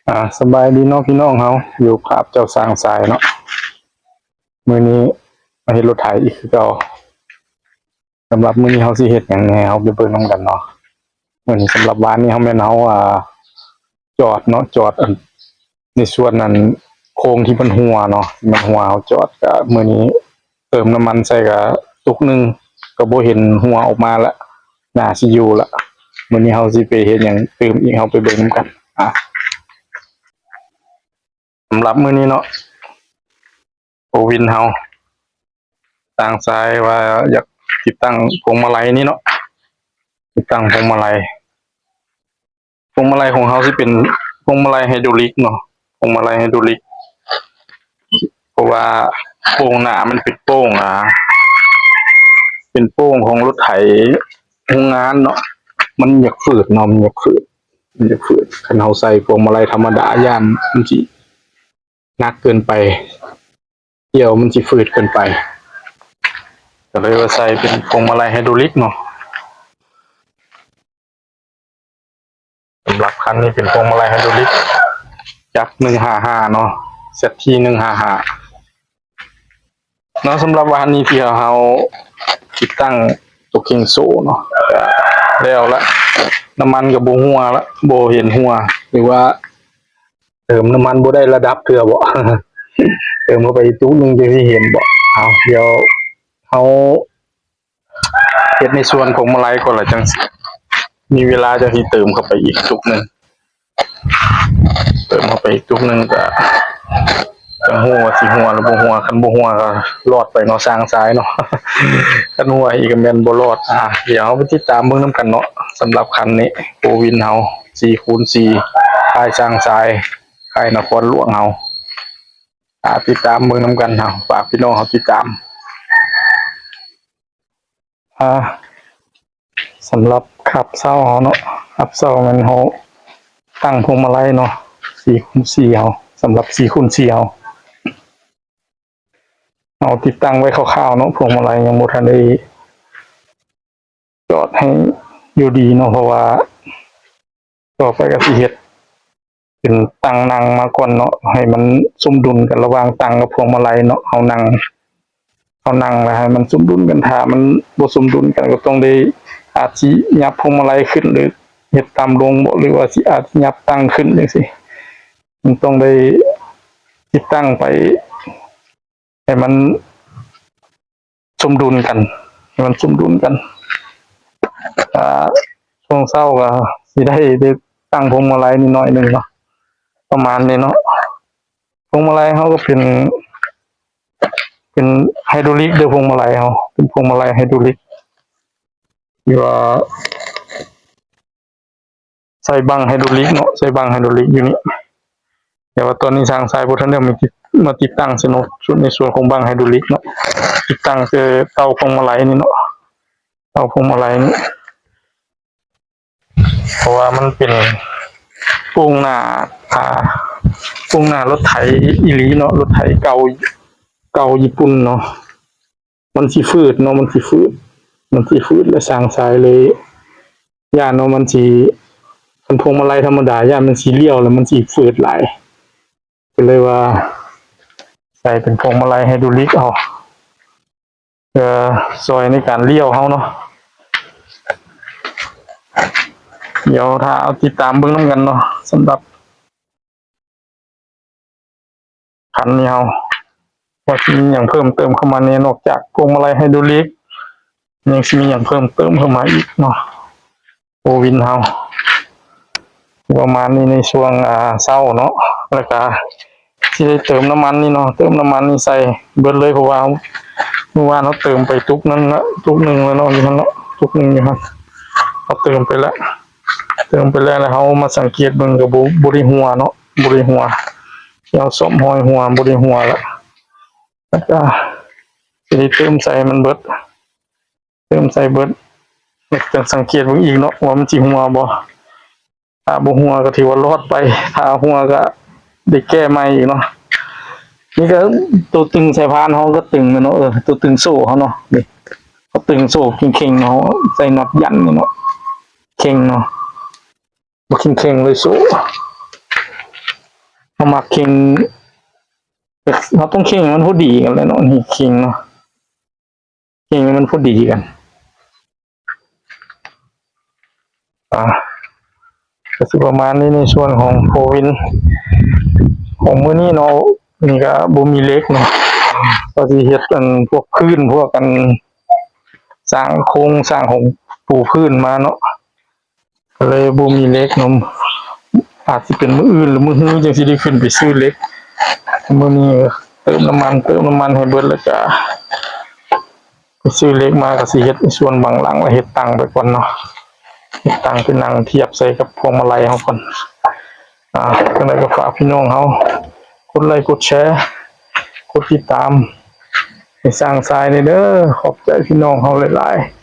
ອາ ສະບາຍດີເນາະພີ່ນ້ອງເຮົາ ຢູ່ກັບເຈົ້າຊ້າງຊາຍເນາະ. ມື້ນີ້ມາເຮັດລົດໄຖອີກຄືເກົ່າ. ສຳລັບມື້ນີ້ເຮົາຊິເຮັດຫຍັງແດ່ ເຮົາໄປເບິ່ງນຳກັນເນາະ. ມື້ນີ້ສຳລັບວານນີ້ເຮົາແມ່ນເຮົາ ອາ ຈອດເນາະ ຈອດອັນ ໃນສ່ວນອັນໂຄ້ງທີ່ມັນຮົ່ວເນາະ ທີ່ມັນຮົ່ວເຮົາຈອດ. ກະມື້ນີ້ເຕີມນ້ຳມັນໃສ່ກະຕຸກໜຶ່ງ ກະບໍ່ເຫັນຮົ່ວອອກມາລະ ໜ້າຊິຢູ່ລະ. ມື້ນີ້ເຮົາຊິໄປເຮັດຫຍັງຕື່ມອີກ ເຮົາໄປເບິ່ງນຳກັນ. ອາ ສຳລັບມື້ນີ້ເນາະ ໂອວິນເຮົາ ຕັ້ງໃຈວ່າຢາກຕິດຕັ້ງພວງມາໄລນີ້ເນາະ ຕິດຕັ້ງພວງມາໄລ. ພວງມາໄລຂອງເຮົາຊິເປັນພວງມາໄລໄຮໂດຣລິກເນາະ ພວງມາໄລໄຮໂດຣລິກ ເພາະວ່າໂປ່ງໜ້າມັນເປັນໂປ່ງ ອາ ເປັນໂປ່ງຂອງລົດໄຖໂຮງງານເນາະ ມັນຢາກຝືດເນາະ ມັນຢາກຝືດ ມັນຢາກຝືດ. ຄັນເຮົາໃສ່ພວງມາໄລທຳມະດາ ຢ້ານມັນຊິໜັກເກີນໄປ ກ່ຽວມັນຊິຝືດເກີນໄປ ກະເລີຍວ່າໃສ່ເປັນພວງມາໄລໄຮໂດຣລິກເນາະ. ສຳລັບຄັນນີ້ເປັນພວງມາໄລໄຮໂດຣລິກ ຈັກໜຶ່ງຫ້າຫ້າເນາະ ແຊັດທີໜຶ່ງຫ້າຫ້າເນາະ. ສຳລັບວານນີ້ທີ່ເຮົາຕິດຕັ້ງໂຕເຄັ່ງໂສ້ເນາະ ກະແລ້ວລະ ນ້ຳມັນກະບໍ່ຮົ່ວລະ ບໍ່ເຫັນຮົ່ວ ຫຼືວ່າເຕີມນ້ຳມັນບໍ່ໄດ້ລະດັບເທື່ອບໍ ເຕີມເຂົ້າໄປອີກຕຸກໜຶ່ງຈັ່ງຊິເຫັນບໍ. ເອົາ ດຽວເຮົາ ເຮັດໃນສ່ວນພວງມາໄລກ່ອນລະ ຈັ່ງຊິມີເວລາ ຈັ່ງຊິເຕີມເຂົ້າໄປອີກຕຸກໜຶ່ງ ເຕີມເຂົ້າໄປອີກຕຸກໜຶ່ງກະຈັ່ງຮູ້ວ່າຊິຮົ່ວຫຼືບໍ່ຮົ່ວ. ຄັນບໍ່ຮົ່ວກະລອດໄປເນາະ ຊ່າງຊາຍເນາະ ຄັນຮົ່ວອີກກະແມ່ນບໍ່ລອດ. ອາ ດຽວເຮົາໄປຕິດຕາມເບິ່ງນຳກັນເນາະ ສຳລັບຄັນນີ້ ໂອວິນເຮົາ ສີ່ຄູນສີ່ ຄ້າຍຊ່າງຊາຍ ຄ້າຍນະຄອນຫຼວງເຮົາ. ອາ ຕິດຕາມເບິ່ງນຳກັນເນາະ ຝາກພີ່ນ້ອງເຮົາຕິດຕາມ. ອາ ສຳລັບຄັບເຊົາເຮົາເນາະ ຄັບເຊົາແມ່ນເຮົາຕັ້ງພວງມາໄລເນາະ ສີ່ຄູນສີ່ເຮົາ ສຳລັບສີ່ຄູນສີ່ເຮົາ ເຮົາຕິດຕັ້ງໄວ້ຄ່າວໆເນາະ ພວງມາໄລຍັງບໍ່ທັນໄດ້ຈອດໃຫ້ຢູ່ດີເນາະ ເພາະວ່າຕໍ່ໄປກະຊິເຮັດ ເປັນຕັ່ງນັ່ງມາກ່ອນເນາະ ໃຫ້ມັນສົມດຸນກັນລະຫວ່າງຕັ່ງກັບພວງມາໄລເນາະ. ເຮົານັ່ງ ເຮົານັ່ງແລ້ວໃຫ້ມັນສົມດຸນກັນ ຖ້າມັນບໍ່ສົມດຸນກັນກະຕ້ອງໄດ້ ອາດຊິຫຍັບພວງມາໄລຂຶ້ນ ຫຼືເຮັດຕ່ຳລົງບໍ ຫຼືວ່າຊິອາດຫຍັບຕັ່ງຂຶ້ນຈັ່ງຊີ້ ມັນຕ້ອງໄດ້ຕິດຕັ້ງໄປ ໃຫ້ມັນສົມດຸນກັນ ໃຫ້ມັນສົມດຸນກັນ. ອາ ຊ່ວງເຊົ້າກະຊິໄດ້ ໄດ້ຕັ້ງພວງມາໄລນີ້ໜ້ອຍໜຶ່ງເນາະ ປະມານນີ້ເນາະ. ພວງມາໄລເຮົາກະເປັນ ເປັນໄຮໂດຣລິກເດີ ພວງມາໄລເຮົາເປັນພວງມາໄລໄຮໂດຣລິກ ທີ່ວ່າ ໃສ່ບັ້ງໄຮໂດຣລິກເນາະ ໃສ່ບັ້ງໄຮໂດຣລິກຢູ່ນີ້ ແຕ່ວ່າຕອນນີ້ຊ່າງຊາຍບໍ່ທັນໄດ້ມາຕິດ ມາຕິດຕັ້ງໃສ່ເນາະ ໃນສ່ວນຂອງບັ້ງໄຮໂດຣລິກເນາະ ຕິດຕັ້ງແຕ່ເຕົ້າພວງມາໄລນີ້ເນາະ ເຕົ້າພວງມາໄລນີ້ ເພາະວ່າມັນເປັນໂປ່ງໜ້າ ອາ ໂປ່ງໜ້າລົດໄຖອີ່ຫຼີເນາະ ລົດໄຖເກົ່າ ເກົ່າຍີ່ປຸ່ນເນາະ. ມັນຊິຝືດເນາະ ມັນຊິຝືດ ມັນຊິຝືດ ແລະຊ່າງຊາຍເລີຍຢ້ານວ່າມັນຊິ ຄັນພວງມາໄລທຳມະດາ ຢ້ານມັນຊິລ້ຽວ ແລະມັນຊິຝືດຫຼາຍ ກະເລີຍວ່າໃສ່ເປັນພວງມາໄລໄຮໂດຣລິກເອົາ ເພື່ອຊ່ອຍໃນການລ້ຽວເຮົາເນາະ. ດຽວຖ້າເອົາຕິດຕາມເບິ່ງນຳກັນເນາະ ສຳລັບ ຄັນນີ້ເຮົາວ່າຊິມີຫຍັງເພີ່ມເຕີມເຂົ້າມາແດ່ ນອກຈາກພວງມາໄລໄຮໂດຣລິກ ຍັງຊິມີຫຍັງເພີ່ມເຕີມເຂົ້າມາອີກເນາະ ໂອວິນເຮົາ ປະມານນີ້ໃນຊ່ວງ ອາ ເຊົ້າເນາະ ແລ້ວກະຊິໄດ້ເຕີມນ້ຳມັນນີ້ເນາະ ເຕີມນ້ຳມັນນີ້ໃສ່ເບິດເລີຍ ເພາະວ່າເຮົາ ມື້ວານເຮົາເຕີມໄປຕຸກໜຶ່ງລະ ຕຸກໜຶ່ງລະເນາະ ຢູ່ຫັ້ນເນາະ ຕຸກໜຶ່ງຢູ່ຫັ້ນ ເຮົາເຕີມໄປລະ ເຕີມໄປແລ້ວ ແລ້ວເຮົາມາສັງເກດເບິ່ງກະບໍ່ ບໍ່ໄດ້ຮົ່ວເນາະ ບໍ່ໄດ້ຮົ່ວ ທີ່ເຮົາສ້ອມຮອຍຮົ່ວ ບໍ່ໄດ້ຮົ່ວລະ ແລ້ວກະຊິໄດ້ເຕີມໃສ່ໃຫ້ມັນເບິດ ເຕີມໃສ່ເບິດ ແລ້ວຈັ່ງສັງເກດເບິ່ງອີກເນາະ ວ່າມັນຊິຮົ່ວບໍ່ ຖ້າບໍ່ຮົ່ວກະຖືວ່າລອດໄປ ຖ້າຮົ່ວກະໄດ້ແກ້ໃໝ່ອີກເນາະ. ນີ້ກະໂຕຕຶງສາຍພານເຮົາກະຕຶງແມ່ນເນາະ ເອີ ໂຕຕຶງໂສ້ເຮົາເນາະ ນີ້ ເຮົາຕຶງໂສ້ເຄັ່ງໆ ເຮົາໃສ່ນັອດຢັນນີ້ເນາະ ເຄັ່ງເນາະ. ບໍ່ເຄັ່ງໆເລີຍໂສ້ ເຮົາມັກເຄັ່ງ ເຮົາຕ້ອງເຄັ່ງໃຫ້ມັນພໍດີກັນແຫຼະເນາະ ນີ້ເຄັ່ງເນາະ ເຄັ່ງໃຫ້ມັນພໍດີກັນ. ອ່າ ກໍຊິປະມານນີ້ໃນສ່ວນຂອງໂພວິນຂອງມື້ນີ້ເນາະ. ນີ້ກໍບໍ່ມີເຫຼັກເນາະ ກໍຊິເຮັດອັນພວກພື້ນ ພວກອັນສ້າງໂຄງສ້າງຂອງປູພື້ນມາເນາະ ກໍເລີຍບໍ່ມີເຫຼັກເນາະ. ອາດຊິເປັນມື້ອື່ນ ຫຼື ມື້ຮືຈັ່ງຊິໄດ້ຂຶ້ນໄປຊື້ເຫຼັກ. ມື້ນີ້ເຕີມນ້ຳມັນ ເຕີມນ້ຳມັນໃຫ້ເບິດ ແລ້ວກະໄປຊື້ເຫຼັກມາ ກະຊິເຮັດໃນສ່ວນບັງຫຼັງ ແລ້ວເຮັດຕັ່ງໄປກ່ອນເນາະ ເຮັດຕັ່ງໄປນັ່ງທຽບໃສ່ກັບພວງມາໄລເຮົາກ່ອນ. ອ່າ ຈັ່ງໃດກໍຝາກພີ່ນ້ອງເຮົາກົດໄລ ກົດແຊ ກົດຕິດຕາມໃຫ້ຊ່າງຊາຍແດ່ເດີ. ຂອບໃຈພີ່ນ້ອງເຮົາຫຼາຍໆ.